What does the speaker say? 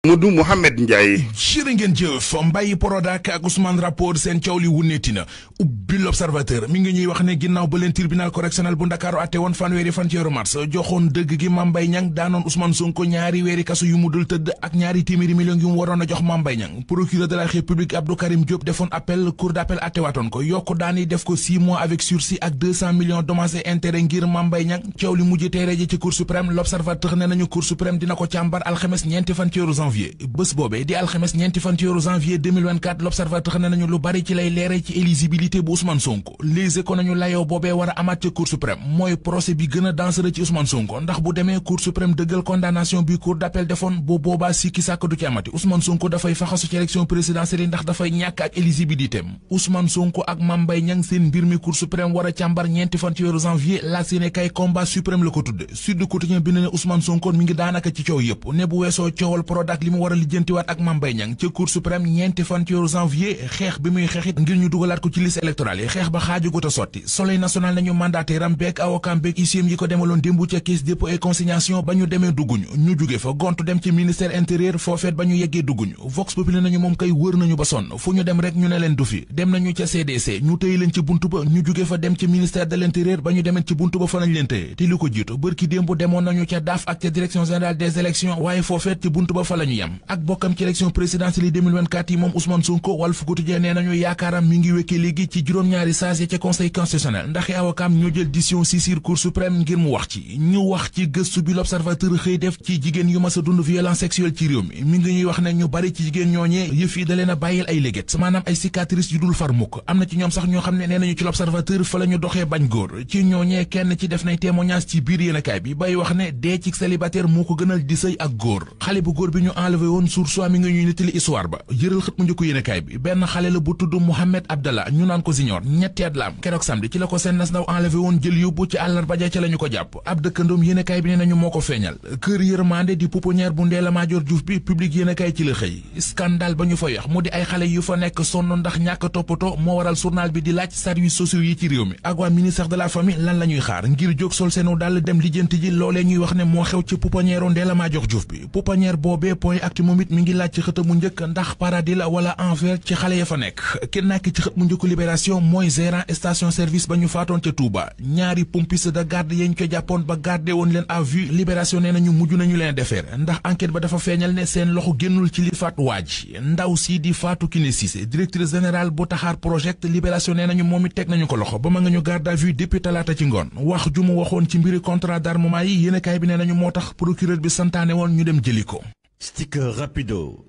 Modou Mohamed Ndiaye. jërë ngeen jëf Mbaye Prodac ak Ousmane Rapport seen coow li wuneeti na ubbi l'Observateur mi ngi ñuy wax ne ginnaaw ba leen tribunal correctionnel bu Ndakaaru atte woon fanweeri fan ci weeru mars joxoon dëgg gi Mame Mbaye Niang daanoon Ousmane Sonko ñaari weeri kasu yu mu dul tëdd ak ñaari téeméeri millions yu mu waroon a jox Mame Mbaye Niang procureur de la République Abdou Karim Diop defoon appel cour d'appel atte waatoon ko yokku daan yi def ko 6 mois avec sursis ak 200 millions dommages et intérêts ngir Mame Mbaye Niang coow li mujj tey reje ci cour suprême l'Observateur ne nañu cour suprême dina ko càmbar alxames ñeenti fan ci weeru janvier bés boobee di alxames ñeenti fan ci weeru janvier 2024 l'Observateur ne nañu lu bari ci lay leere ci éligibilité bu Ousmane Sonko Les Échos nañu layoo boobee war a amaat ca cour suprême mooy procès bi gën a dangereux ci Ousmane Sonko ndax bu demee cour suprême dëggal condamnation bi cour d'appel defoon bu boobaa sikki sàkk du ci amati Ousmane Sonko dafay faxasu ci élection présidentielle yi ndax dafay ñàkk ak éligibilité am Ousmane Sonko ak Mame Mbaye Niang seen mbir mi cour suprême war a càmbar ñeenti fan ci weeru janvier la séene kay combat suprême la ko tudde Sud Quotidien bi ne Ousmane Sonko mi ngi daanaka ci coow yëpp ne bu weesoo coowal Prodac li mu war a lijjantiwaat ak Mame Mbaye Niang ca cour suprême ñeenti fan ci weeru janvier xeex bi muy xeexit ngir ñu dugalaat ko ci liste électorale yi xeex ba xaajugut a sotti Soleil national nañu mandataire am beeg avocat beeg huissier yi ko demaloon démbu ca caisse dépôt et consignation ba ñu demee dugguñu ñu jóge fa gontu dem ci ministère intérieur foofeet ba ñu yeggee dugguñu Vox Populi nañu moom kay wër nañu ba sonn fu ñu dem rek ñu ne leen du fi dem nañu ca CDC ñu tëye leen ci buntu ba ñu jóge fa dem ci ministère de l'intérieur ba ñu demee ci buntu ba fa nañ leen tëye te li ko jiitu bërki démbu demoon nañu ca DAF ak ca direction générale des élections waaye foofeet ci buntu ba fa la ñu yem ak bokkam ci élection présidentielle yi 2024 yi moom Ousmane Sonko Walf Quotidien nee nañu yaakaaram mi ngi wékkee léegi ci juróom-ñaari sages ca conseil constitutionnel ndax avocat ñoo jël décision saisir cour suprême ngir mu wax ci gëstu bi l'Observateur xëy def ci jigéen yu mas a dund violence sexuelle ci réew mi ngi ñuy wax ne ñu bari ci jigéen ñooñee yëf yi da leen a bàyyil ay léget maanaam ay cicatrices yu dul far mukk am na ci ñoom sax ñoo xam ne nee nañu ci l'Observateur fa la ñu doxee bañ góor ci ñooñee kenn ci def nay témoignage ci biir yéenekaay bi bay wax ne dee ci célibataire moo ko gënal di sëy ak góor xale bu góor bi ñu enlevé woon Source A mi ngi ñuy nettali histoire ba yëral xët mu njëkk yéenekaay bi benn xale la bu tudd Mohamed Abdallah ñu naan ko Junior ñetti at la am keroog samedi ci la ko seen nas ndaw enlevé woon jël yóbbu ci àllarba ja ca la ñu ko jàpp ab dëkkandoom yéenekaay bi ne nañu moo ko feeñal kër yërmande di pouponnière bu Ndella Madior Diouf bi public yéenekaay ci la xëy scandale ba ñu fa yox mu di ay xale yu fa nekk sonn ndax ñàkk toppatoo moo waral journal bi di laaj services sociaux yi ci réew mi ak waa ministère de la famille lan la ñuy xaar ngir jóg sol seenu dal dem lijjanti ji loolee ñuy wax ne moo xew ci pouponnière Ndella Madior Diouf bi pouponnière boobee point actu moom it mi ngi laaj ci xët mu njëkk ndax paradis la wala enfer ci xale ya fa nekk ki nekk ci xët mu njëkk libération mooy gérant station service ba ñu faatoon ca Touba ñaari pompiste de garde yañ ko jàppoon ba gardé woon leen à vue libération nee nañu mujj nañu leen defeere ndax enquête ba dafa feeñal ne seen loxo génnul ci li faat waaj ndaw si di Fatou Kiné Cissé directrice générale bu Taxaar Project libération nee nañu moom it teg nañu ko loxo ba ma nga ñu garde à vue depuis talaata ci ngoon wax ju mu waxoon ci mbiri contrat d'armement yi yéenekaay bi nee nañu moo tax procureur bi santaane woon ñu dem jëli ko. Sticker rapido